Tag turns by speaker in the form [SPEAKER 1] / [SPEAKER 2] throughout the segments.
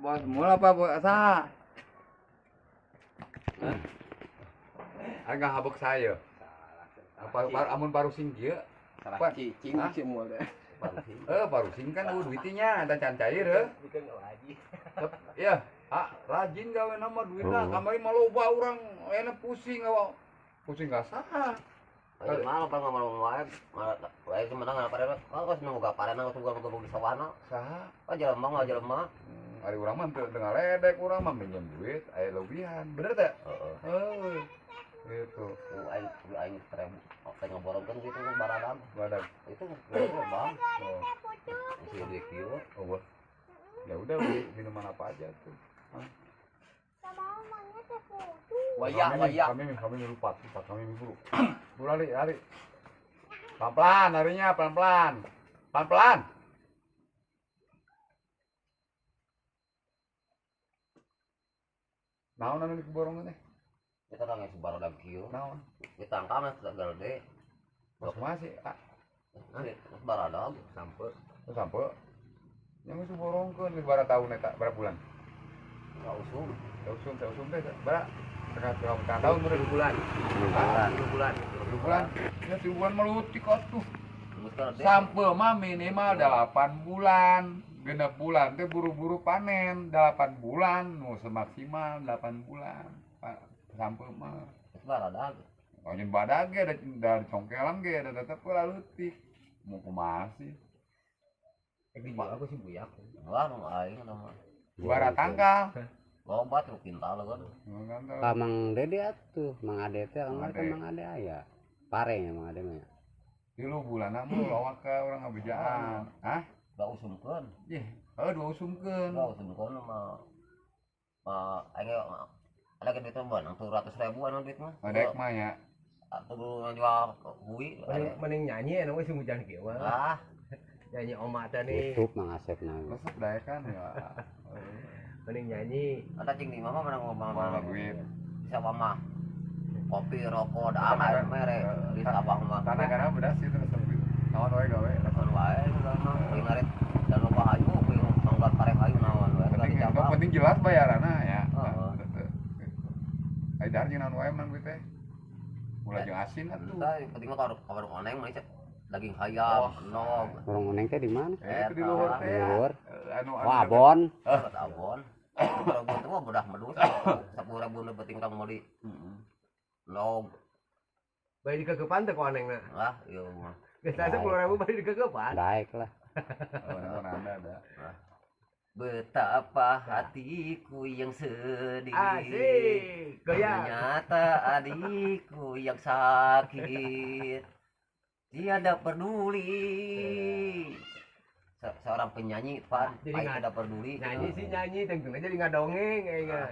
[SPEAKER 1] Bos mul apa bos saha? Harga habek saya. Apa amun parusing kieu?
[SPEAKER 2] Salah cicing si mul teh.
[SPEAKER 1] Parusing kan eueuh duitnya ada can cair heuh. Iya, rajin gawe nama duitna kamari mah loba urang enak pusing awak. Pusing gak saha.
[SPEAKER 3] Malah pernah ngomong wae, wae semenang pare kok seneng boga pare nang boga boga di sawahna.
[SPEAKER 1] Saha?
[SPEAKER 3] Oh jelema mah jelema.
[SPEAKER 1] Ari urang mah teu ngaledek urang mah minjem duit aya leuwihan. Bener teh? Heeh. Gitu.
[SPEAKER 3] Aing aing 1000 teh ngaborongkeun gitu baradam.
[SPEAKER 1] Baradam.
[SPEAKER 3] Itu bang.
[SPEAKER 1] Oh.
[SPEAKER 3] Masih duit kieu.
[SPEAKER 1] Oh, ya udah beli minuman apa aja tuh. Hah?
[SPEAKER 3] Wayah, wayah.
[SPEAKER 1] Kami lupa, kami buru. Buru lari, lari. Pelan-pelan larinya, pelan-pelan. Pelan-pelan. Naon anu dikeborong teh?
[SPEAKER 3] Kita kan geus barodag kieu.
[SPEAKER 1] Naon?
[SPEAKER 3] Ditangkap mah gede.
[SPEAKER 1] Bos masih, ah.
[SPEAKER 3] Geus baradag
[SPEAKER 2] sampe.
[SPEAKER 1] Sampe. Yang geus borongkeun geus bara tahun eta, bara bulan.
[SPEAKER 3] Enggak usum.
[SPEAKER 1] Usum, usum teh bara setengah tahun baru
[SPEAKER 2] 2 bulan. 2 bulan.
[SPEAKER 1] 2 bulan. Ya 2 bulan melutik atuh. Sampe mah minimal 8 bulan. 6 bulan teh buru-buru panen, 8 bulan nu semaksimal 8 bulan. Sampe mah.
[SPEAKER 3] Baradag.
[SPEAKER 1] Anjeun badag ge da congkelan ge da tetep leutik. Mau kumaha sih?
[SPEAKER 2] Dijual aku sih buyak.
[SPEAKER 3] Wah, nu aing mah.
[SPEAKER 1] Bara tangkal.
[SPEAKER 3] Loba tuh kintal kan.
[SPEAKER 4] Ka Mang Dede atuh, Mang Ade teh kamari kan Mang Ade aya. Pare nya Mang Ade mah.
[SPEAKER 1] 3 bulanan mah lawak ka urang ngabejaan. Hah?
[SPEAKER 3] Dua usumkeun.
[SPEAKER 1] Ih, heuh dua usumkeun.
[SPEAKER 3] Dua usumkeun mah mah aing ada duit mah 600.000 anu duit mah.
[SPEAKER 1] Adek mah ya.
[SPEAKER 3] Atuh jual hui.
[SPEAKER 2] Mending nyanyi anu geus hujan kieu mah.
[SPEAKER 3] Ah,
[SPEAKER 2] nyanyi oma teh nih.
[SPEAKER 4] Tutup Mang Asep na.
[SPEAKER 1] Resep daekan ya.
[SPEAKER 2] Mending nyanyi.
[SPEAKER 3] Ada cing di mama menang ngomong
[SPEAKER 1] ngomong duit.
[SPEAKER 3] Bisa mama. Kopi, rokok, dah air mere di Sabang mah.
[SPEAKER 1] Tanah karena bedas itu resep gitu. Naon wae gawe,
[SPEAKER 3] naon wae udah mah kuing ngarit dan loba hayu, kuing manggat pare hayu naon wae.
[SPEAKER 1] Penting, penting jelas bayaranna ya. Heeh. Ai dahar jeung naon wae menang duit teh. Ulah jeung asin atuh.
[SPEAKER 3] Tah, penting mah kabar oneng mah daging hayam, nog.
[SPEAKER 4] Orang oneng teh di mana?
[SPEAKER 1] Itu di luhur teh.
[SPEAKER 4] Luhur.
[SPEAKER 1] Anu
[SPEAKER 4] abon.
[SPEAKER 3] Abon. Kalau itu mah bedah medus 10.000 nu penting kang meuli. Log.
[SPEAKER 2] Bari dikekepan teh ku onengna.
[SPEAKER 3] Lah, ieu mah.
[SPEAKER 2] Geus 10.000 bari dikekepan.
[SPEAKER 4] Daek lah.
[SPEAKER 1] Oh, anda ada.
[SPEAKER 3] Betapa hatiku yang sedih.
[SPEAKER 2] Asik, goyang.
[SPEAKER 3] Ternyata adikku yang sakit. Tiada peduli. Seorang penyanyi pan, jadi tidak peduli.
[SPEAKER 2] Nyanyi sih nyanyi, tentunya jadi ngadongeng,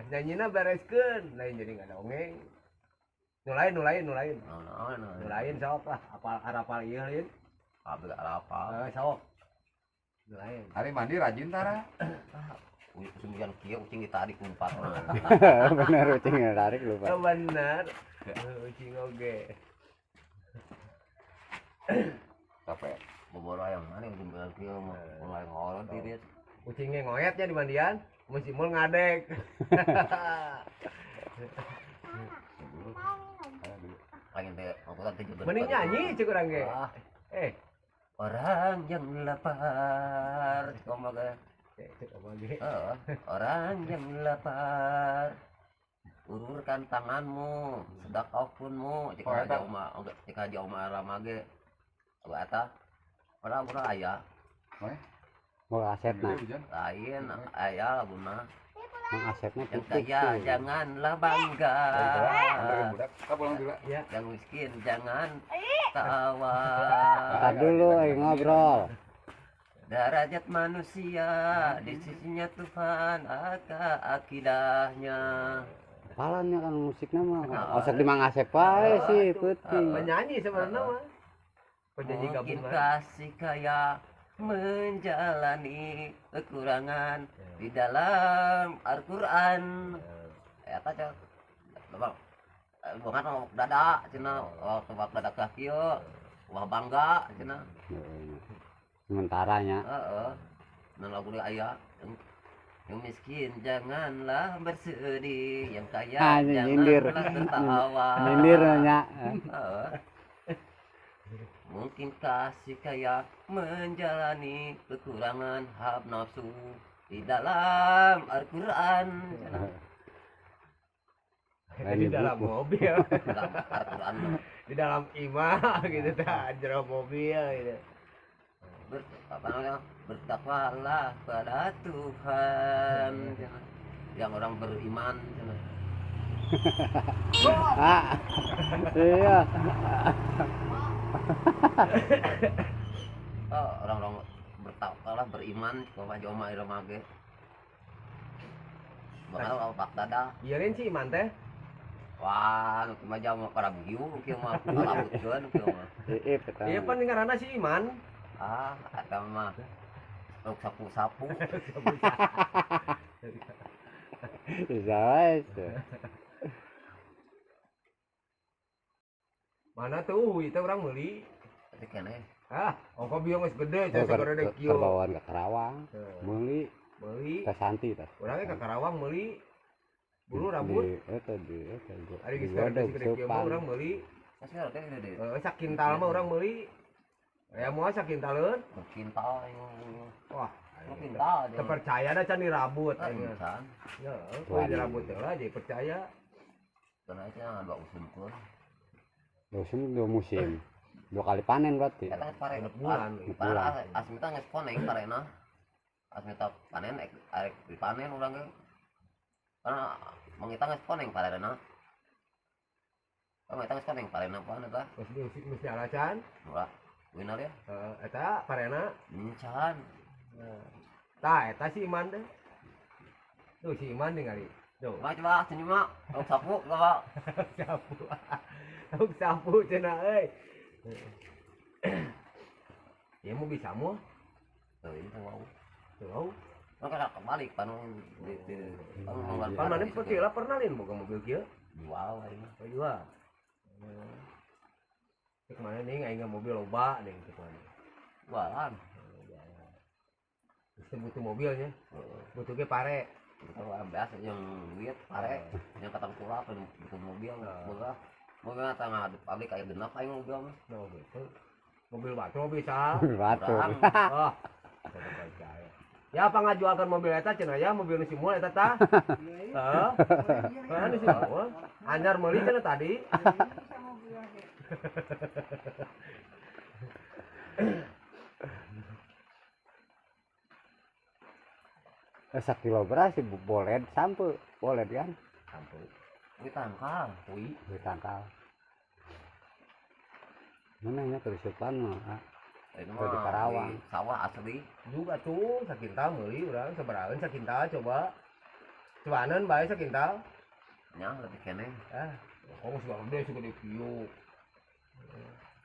[SPEAKER 2] Nyanyina bereskeun, lain jadi ngadongeng. Nulain. Nulain sok lah, apal arapal ieu lain.
[SPEAKER 3] Abdi arapal.
[SPEAKER 2] Sok. Nulain.
[SPEAKER 1] Hari mandi rajin tara.
[SPEAKER 3] Usum kieu ucing ditarik lumpat.
[SPEAKER 4] Bener ucing ditarik lupa.
[SPEAKER 2] Oh, bener. Ucing oge.
[SPEAKER 1] Capek.
[SPEAKER 3] Boboro ayam mana yang jembelan kieu mah mulai ngorot diri.
[SPEAKER 2] Ucingnya ngoyatnya di mandian, mun si mul ngadek. Mending nyanyi cek urang ge.
[SPEAKER 3] Orang yang lapar, kumaha ge?
[SPEAKER 2] Cek kumaha ge?
[SPEAKER 3] Orang yang lapar. Ururkan tanganmu, sedekahpunmu, cek haja uma, cek haja uma lama ge. Eta ora ora aya.
[SPEAKER 4] Mau asetna.
[SPEAKER 3] Lain aya laguna.
[SPEAKER 4] Mang asetna
[SPEAKER 3] yang kaya janganlah bangga. Yang miskin jangan tawa.
[SPEAKER 4] Entar dulu ayo ngobrol.
[SPEAKER 3] Derajat manusia di sisinya Tuhan aka akidahnya.
[SPEAKER 4] Apalannya kan musiknya mah. Osok di Mang Asep wae sih peuting.
[SPEAKER 2] Penyanyi sebenarnya mah. Penyanyi
[SPEAKER 3] mungkin
[SPEAKER 2] gabungan.
[SPEAKER 3] Kasih kaya menjalani kekurangan di dalam Al-Qur'an. Eta cek. Bang. Bukan dada cenah, waktu dada ka kieu. Wah bangga cenah.
[SPEAKER 4] Sementaranya.
[SPEAKER 3] Heeh. Nah lagu dia aya. Yang miskin janganlah bersedih, yang kaya janganlah tertawa.
[SPEAKER 4] Nyindir nya.
[SPEAKER 3] Mungkinkah si kaya menjalani kekurangan hak nafsu di dalam Al-Quran?
[SPEAKER 2] Di dalam mobil.
[SPEAKER 3] Dalam Al-Quran.
[SPEAKER 2] Di dalam imah gitu ta, jero mobil gitu.
[SPEAKER 3] Bertakwalah pada Tuhan yang orang beriman.
[SPEAKER 4] Iya.
[SPEAKER 3] Oh, orang-orang bertakwalah beriman kalau joma irama ge. Bakal pak dada.
[SPEAKER 2] Iya lain sih iman teh.
[SPEAKER 3] Wah, nu mah jauh para biu kieu mah kalabutkeun kieu mah.
[SPEAKER 2] Iya pan ngaranna si iman.
[SPEAKER 3] Ah, eta mah lauk sapu-sapu.
[SPEAKER 4] Bisa wae.
[SPEAKER 2] Mana tuh itu orang meuli?
[SPEAKER 3] Teh keneh.
[SPEAKER 2] Ah, ongko bieu geus gede cenah sagede kieu.
[SPEAKER 4] Terbawaan ke Karawang. Meuli.
[SPEAKER 2] Meuli.
[SPEAKER 4] Teh Santi teh.
[SPEAKER 2] Urang ke Karawang meuli. Bulu rambut.
[SPEAKER 4] Eta di eta.
[SPEAKER 2] Ari geus gede kieu mah urang meuli. Heeh, sakintal mah urang meuli. Ya moal sakintaleun.
[SPEAKER 3] Kintal
[SPEAKER 2] wah,
[SPEAKER 3] kintal.
[SPEAKER 2] Terpercaya dah can dirabut. Ya, kudu dirabut teh lah jadi percaya.
[SPEAKER 3] Karena cenah dua usumkeun.
[SPEAKER 4] Dua musim, dua musim. Dua kali panen berarti.
[SPEAKER 3] Eta pare
[SPEAKER 2] bulan.
[SPEAKER 3] Asmita geus koneng parena. Asmita panen arek dipanen urang ge. Karena mangita geus koneng parena. Mangita geus koneng parena pan eta.
[SPEAKER 2] Geus geus dialacan.
[SPEAKER 3] Murah. Winner ya?
[SPEAKER 2] Eta parena
[SPEAKER 3] encan.
[SPEAKER 2] Tah eta si Iman teh. Tuh si Iman ningali. Tuh.
[SPEAKER 3] Coba coba senyum mak. Lauk sapu coba.
[SPEAKER 2] Sapu. Lauk sapu cenah euy. Ya mau bisa moal.
[SPEAKER 3] Tuh ini teh wau.
[SPEAKER 2] Tuh wau.
[SPEAKER 3] Kan kada kebalik pan di
[SPEAKER 2] pan maneh pernah pernah lin boga mobil kieu?
[SPEAKER 3] Jual aing mah.
[SPEAKER 2] Oh jual. Cek mana nih aing mobil loba nih cek mana.
[SPEAKER 3] Jualan.
[SPEAKER 2] Geus butuh mobilnya. Butuh ge pare.
[SPEAKER 3] Butuh biasa yang duit pare, yang katang kurang butuh mobil boga. Mobil tengah di pabrik aya genap aing mobil mah.
[SPEAKER 2] Nah gitu. Mobil batu bisa.
[SPEAKER 4] Mobil batu.
[SPEAKER 2] Oh. Ya apa ngajualkeun mobil eta cenah ya mobil nu si Mul eta tah. Heeh. Heeh nu si Mul. Anyar meuli cenah tadi.
[SPEAKER 4] Sakilo beras sih boled sampe boled kan
[SPEAKER 2] sampe
[SPEAKER 3] wih tangkal
[SPEAKER 2] wih
[SPEAKER 4] tangkal mana nya kerusupan mah
[SPEAKER 3] itu
[SPEAKER 4] di Karawang
[SPEAKER 3] sawah asli
[SPEAKER 2] juga tuh sakintal meuli urang sabarahan sakintal coba cuanan bae sakintal
[SPEAKER 3] nya lebih keneh
[SPEAKER 2] ah kok geus gede segede kieu.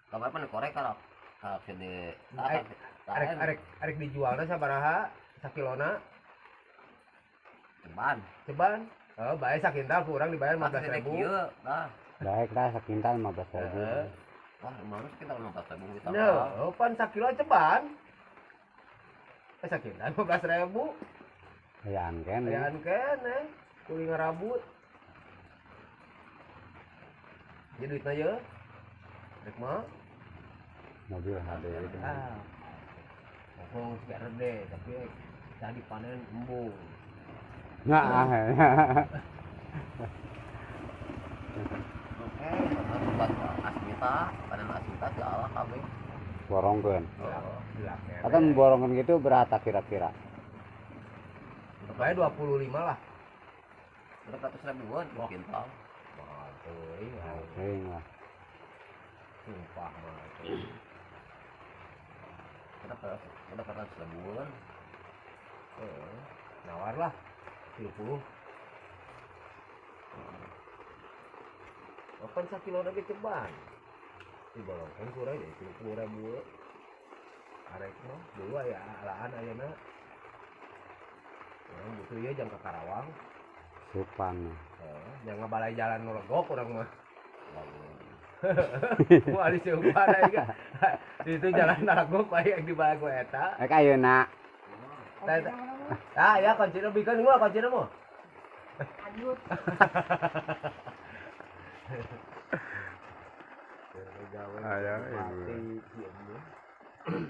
[SPEAKER 3] Kabar pan korek kalau gede
[SPEAKER 2] arek dijualna sabaraha sakilona
[SPEAKER 3] ceban
[SPEAKER 2] oh bae sakintal ku urang dibayar 15.000
[SPEAKER 3] tah
[SPEAKER 4] baik dah sakintal 15.000
[SPEAKER 3] wah mana sakintal 15.000 kita
[SPEAKER 2] nah pan sakilo ceban sakintal 15.000
[SPEAKER 4] ayaan keneh
[SPEAKER 2] ayaan keneh kuli ngarabut jadi duitna ye rek mah
[SPEAKER 4] mobil HD itu.
[SPEAKER 2] Ah. Ngomong sih rede tapi tadi panen embung.
[SPEAKER 4] Nah.
[SPEAKER 3] Oke, buat asmita, panen asmita di Allah kabeh.
[SPEAKER 4] Borongkeun. Atau borongkeun gitu berapa kira-kira?
[SPEAKER 2] Bae 25 lah.
[SPEAKER 3] Berapa ratus ribuan kintal.
[SPEAKER 2] Mahal teuing
[SPEAKER 4] lah.
[SPEAKER 2] Sumpah mah.
[SPEAKER 3] Berapa ratus ribuan?
[SPEAKER 2] Nawar lah 30. Kapan sakilo lagi ceban? Dibolongkan kurang jadi 30.000. Arek mah dulu aya alaan ayeuna. Urang butuh ieu jang ka Karawang.
[SPEAKER 4] Supan.
[SPEAKER 2] Heeh, jang ngabalai jalan nu legok urang mah. Wah, di supan aing. Itu jalan legok aya di balai ku eta.
[SPEAKER 4] Rek ayeuna.
[SPEAKER 2] Tah Ah, ya kuncina bikeun gua kuncina mah.
[SPEAKER 5] Lanjut.
[SPEAKER 1] Aya ibu.